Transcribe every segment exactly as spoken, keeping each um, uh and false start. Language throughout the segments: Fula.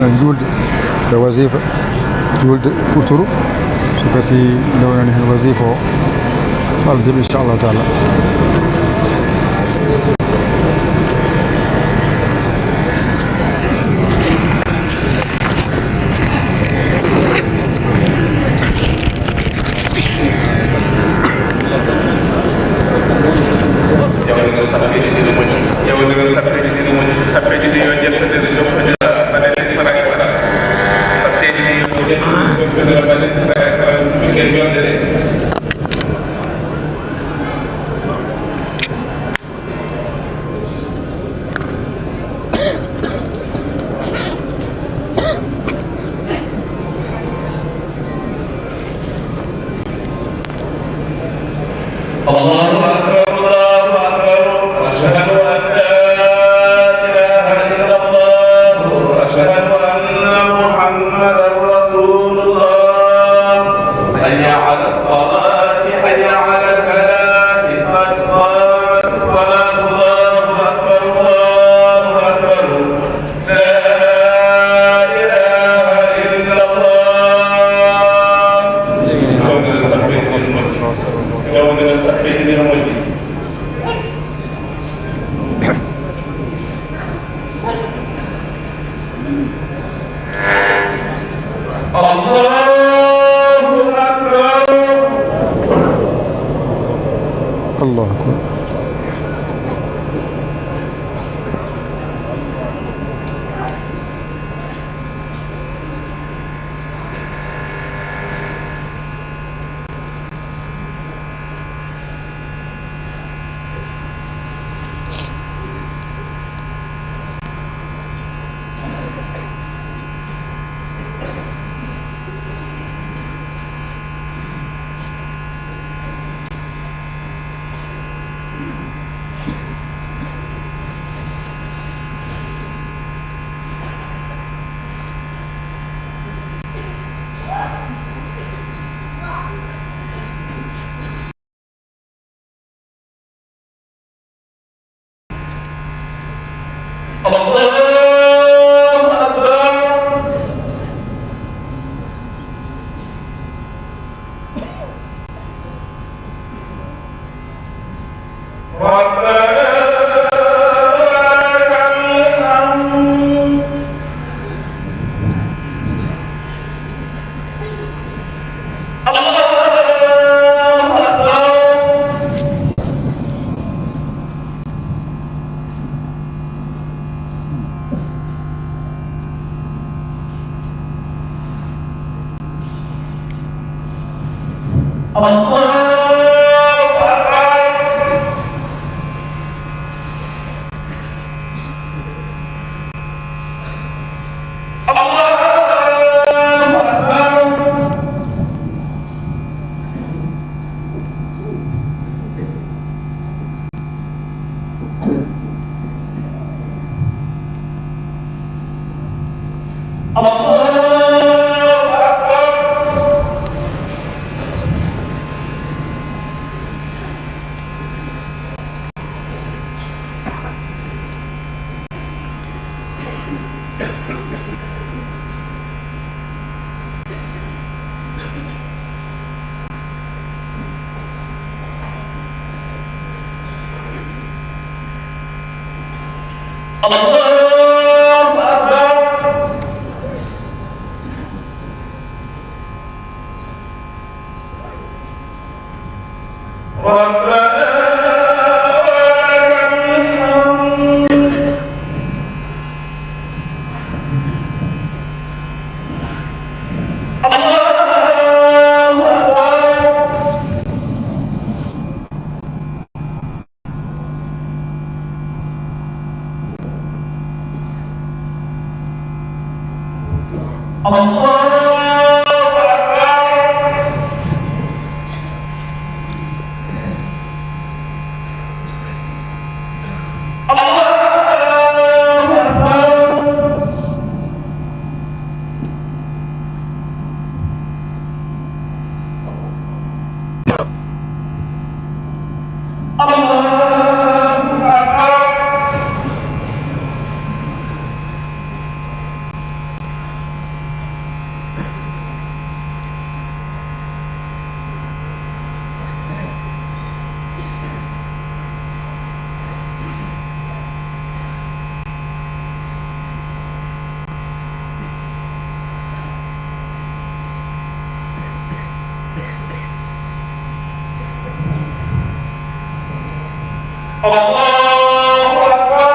Juulde e wasifa, juulde futuru, so gasi nde wonani heen wasifa o, so Allah jaɓi, inchallahu taala. Jawdi noon, sappeeji ɗiɗi moƴƴi. Jawdi noon, sappeeji ɗiɗi moƴƴi. Sappeeji ɗiɗi yo ƴettodir, jokkodir, mbaɗen sara e sara. Sappeeji ɗiɗi yo ƴettodir, jokkodir, mbaɗen sara e sara. Ɓiɓɓe jonde ɗe. الله أكبر، الله أكبر. أشهد أن لا إله إلا الله. أشهد أن محمدا رسول الله. حي على الصلاة، حي على الفلاح، قد قامت الصلاة، الله أكبر، الله أكبر. لا إله إلا الله. الله أكبر. الله أكبر. الله أكبر. ربنا لك الحمد. الله أكبر. الله أكبر. الله أكبر. الله أكبر. الله أكبر. ربنا ولك الحمد. الله أكبر. الله أكبر. الله أكبر. الله أكبر. الله أكبر.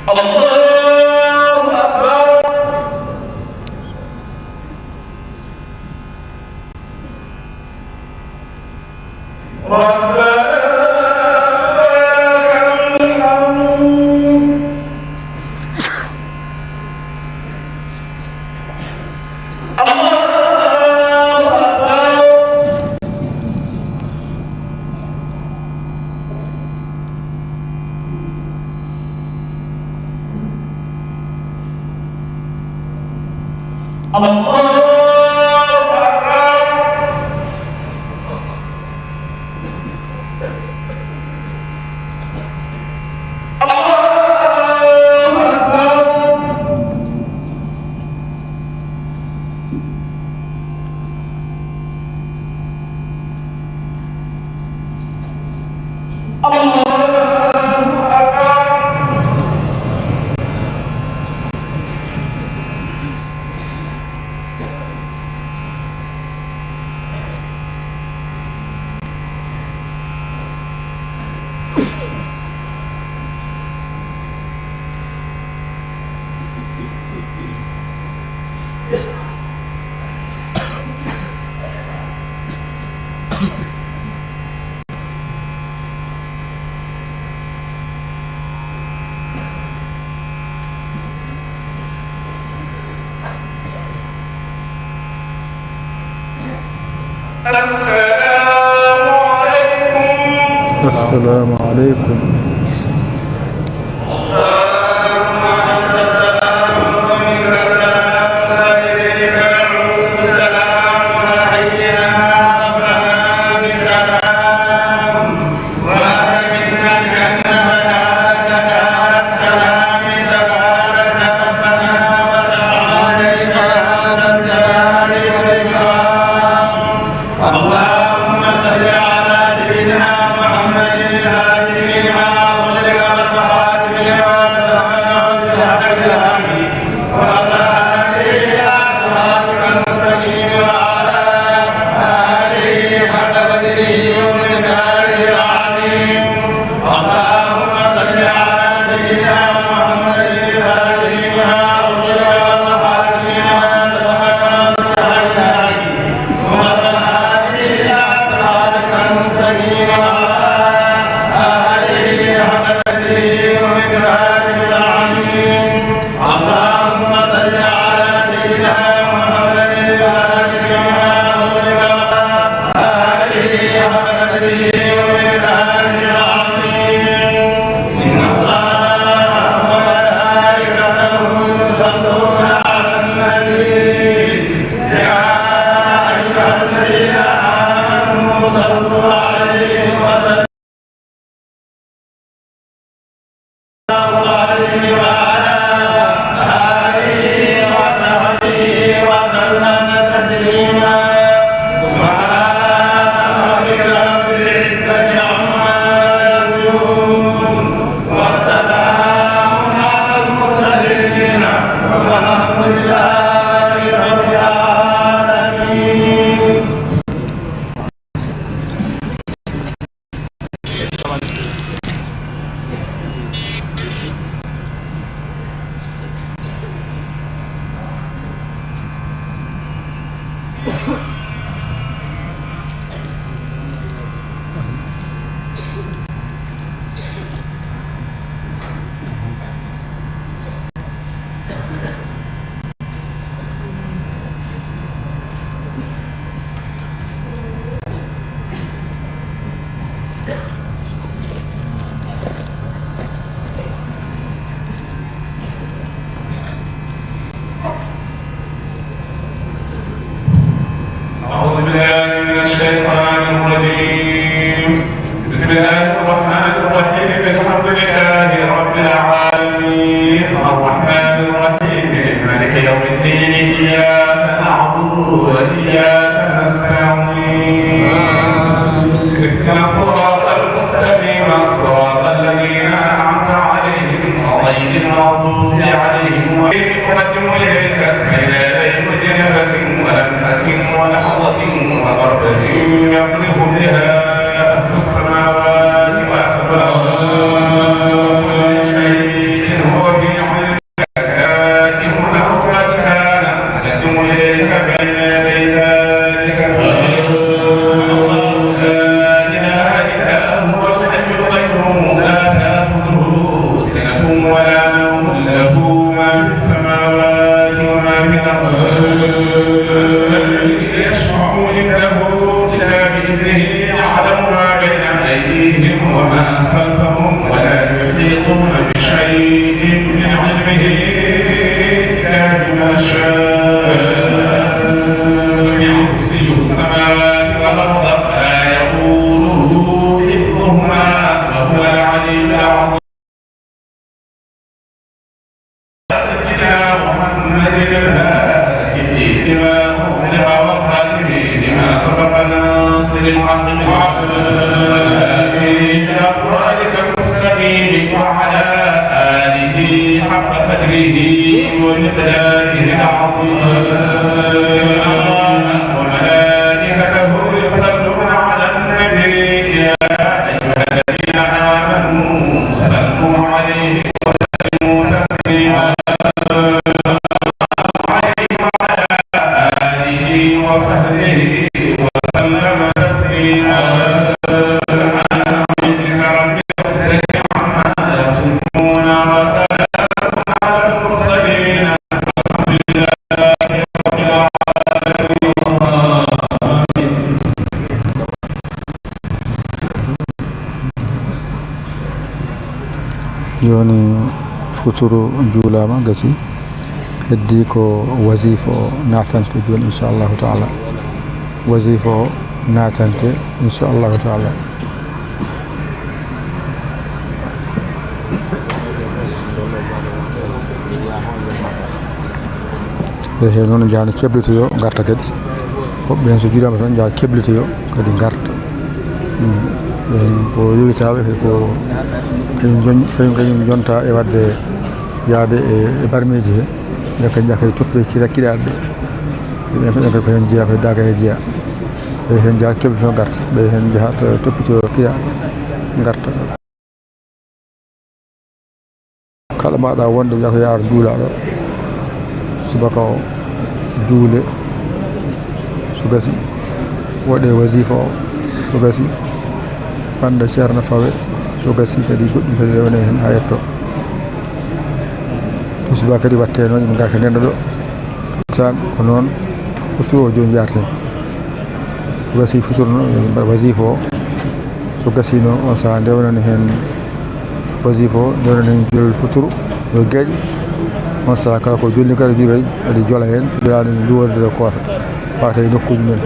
الله أكبر. ربنا لك الحمد. الله أكبر. الله أكبر. الله أكبر. الله أكبر. السلام عليكم. السلام عليكم. اللهم صل على سيدنا محمد الفاتح لما أغلق والخاتم لما سبق ناصر الحق بالحق والهادي إلى صراطك المستقيم وعلى آله حق قدره ومقداره العظيم. اللهم صل على سيدنا محمد الفاتح لما أغلق والخاتم لما سبق ناصر الحق بالحق والهادي إلى علمه يعلم ما بين أيديهم وما خلفهم ولا يحيطون بشيء من علمه إلا بما شاء. وسع كرسيه السماوات والأرض ولا يئوده حفظهما وهو العلي العظيم. سيدنا محمد الفاتح لما أغلق والخاتم لما سبق ناصر الحق بالحق والهادي إلى صراطك المستقيم وعلى آله حق قدره ومقداره العظيم. الله وملائكته يصلون على النبي يا أيها الذين آمنوا صلوا عليه وسلموا تسليما. عليه وعلى آله وصحبه وسلم تسليما. سبحان ربك رب العزة عما يصفون وسلام على المرسلين. Jooni futuru juulaama, gasi. Heddii ko wasifa o naatante jooni, inchallahu taala. Wasifa o naatante, inchallahu taala. E heen noon, njaha keblitoyo, ngarta kadi. Woɓɓe heen, so juulaama tan, njaha keblitoyo, kadi ngarta. Mm. Ɓeen ko yowitaaɓe, kadi ko kañum jon-, kañum, kañum jonta e waɗde yahde e, e barmeeji he. Nde kadi, njaha kadi toppitoyo kiɗa-, kiɗaaɗe ɗe. Ɓeen ko, ɓeen kadi ko heen jeyaa, ko daaka he jeyaa. E heen njaha keblitoyo, ngarta. Ɓe heen njaha to-, toppitoyo kiɗaaɗe, ngarta. Kala mbaɗa wonde, yaa ko yaar juulaaɗo, subaka o juule, so gasi, waɗe wasifa o, so gasi, bannda ceerno fawe, so gasi kadi goɗɗum kadi rewne heen haa yetto. Subaka kadi watte noon, yimɓe ngara kadi ndenda ɗo. Takkusaan ko noon, futuro o jooni yarten. So gasi futuro noon, yimɓe mbaɗa wasifa o. So gasiino, on sahaa ndewnani heen wasifa o, ndewnani heen julal futuru, yo geeƴe. On sahaa kala ko jolni kadi, juuray, kadi jola heen, so jolaani, nduwonde ɗo koota, wata e nokkuuji men.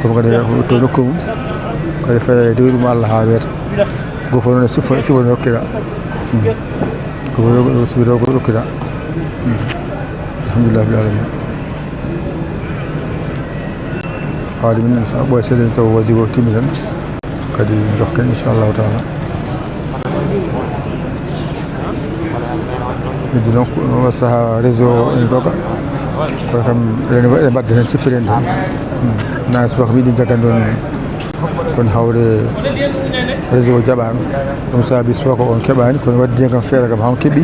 Kono kadi, to nokku mum, kadi faye e dow ɗum Allah haa weeta. Goo fof noon e sifa, sifa no rokkira. Mm. Ko sifa no rokkira. Mm. Alhamdulillah rabbil alamin. Haade min, so a ɓooy seeɗa, taw wasifa o timmi tan, kadi njokken, inchallahu taala. Heddi noon, ko o sahaa réseau o ene doga. Kono kam, eɗen, eɗen mbaɗda heen, cippireen tan. Hmm. Na subaka mbiɗen jaggande on, kono hawre réseau o jaɓaano. Ɗum saabi subaka on keɓaani, kono waddi heen kam feere kam, haa on keɓi.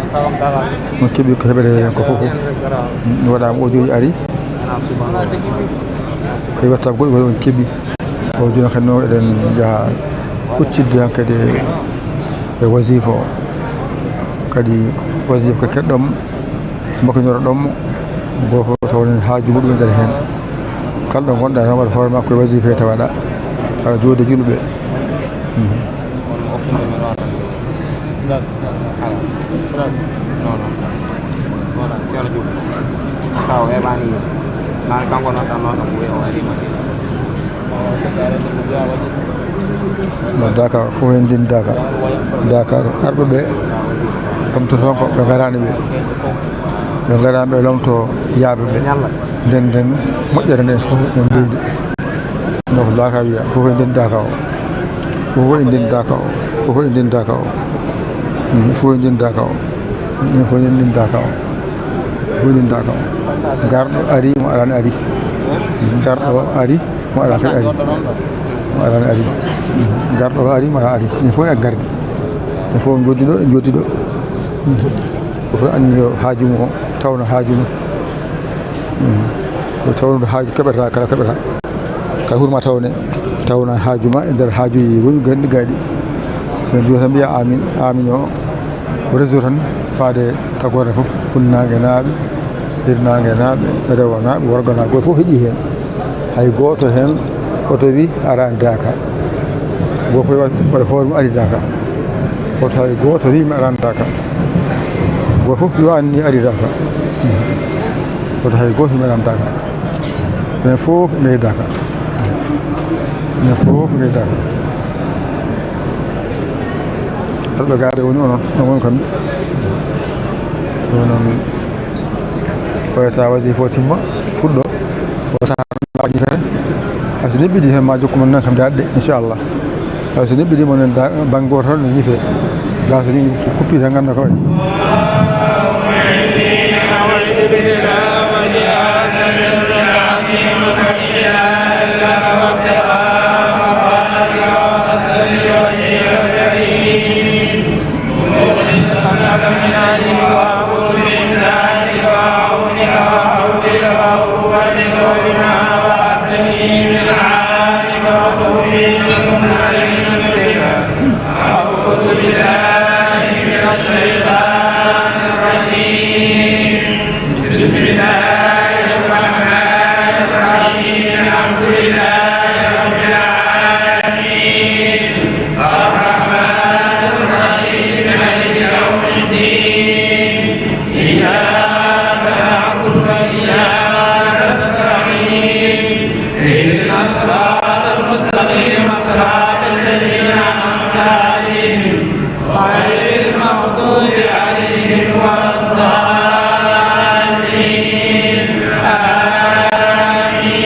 On keɓi ko heɓete heen ko fof fof. Hmm, waɗaama audio ji ari. Kay watta goɗɗum waɗi on keɓi. O jooni kadi noon eɗen njaha huccitde hankadi e wasifa o. Kadi wasifa ko keɗɗo mo, mbakinoro ɗo mo, gooto taw ne haaju muɗum e nder heen. Kala ɗo ngonɗa tan waɗa hoore ma ko e wasifa he tawaɗa. Aɗa jooɗi e julɓe. Mhm. Ala. Non, non. Voilà, Ceerno Diouf. Sa o heɓaani yimɓe. Nan kanko noon tan noon ɗum wiya o ari Madina. No daaka fof en ndin daaka. Daaka arɓe ɓe. Ɗum to toon ko ɓe ngaraani ɓe. Ɓe ngaraani ɓe lomto yaaɓe ɓe. Nden nden moƴƴere nden fof en mbeydi. Donc daaka wiya fof en ndin daaka o. Fof en ndin daaka o. Fof en ndin daaka o. Mm, fof en ndin daaka o. Mm, fof en ndin daaka o. Fof en ndin daaka o. Garɗo ari mo arani ari. Garɗo ari mo arani kadi ari. Mo arani ari. Mm, garɗo ari mo arani ari. Ɗum fof en gardi. Ɗum fof en joddi ɗo, en joddi ɗo. Mm. Ko fof anni yo haaju mum o, tawno haaju mum. Mm. Ko tawnude haaju keɓata, kala keɓata. Kala hurma tawne, tawna haaju ma e nder haajuuji woni ganndi gaaɗi. So en duwata mbiya amin, amin o, ko réseau tan, faade tagorde fof, funnaange naaɓe, hirnaange naaɓe, rewo naaɓe, worgo naaɓe, gooto fof heɗi heen. Hay gooto heen Gooto wi arani daaka. Gooto fof waɗa hoore mum ari daaka. Gooto hay gooto wi mi arani daaka. Gooto fof wi anni ari daaka. Gooto hay gooto mi arani daaka. Minen fof ngeydaka. Minen fof ngeydaka. Rewɓe gaaɗe woni onon, no woni kamɓe. Ɗum noon, ko wiyata wasifa o timma, fuɗɗo. O sahaa waaji kadi. Hay so neɗɗo yiɗi heen ma jokku mon nan kam daɗde, inchallah. Hay so neɗɗo yiɗi mon nan da-, bannge gooto tan no ñife. Gaa so ni so kuppi tan ngannda ko waɗi.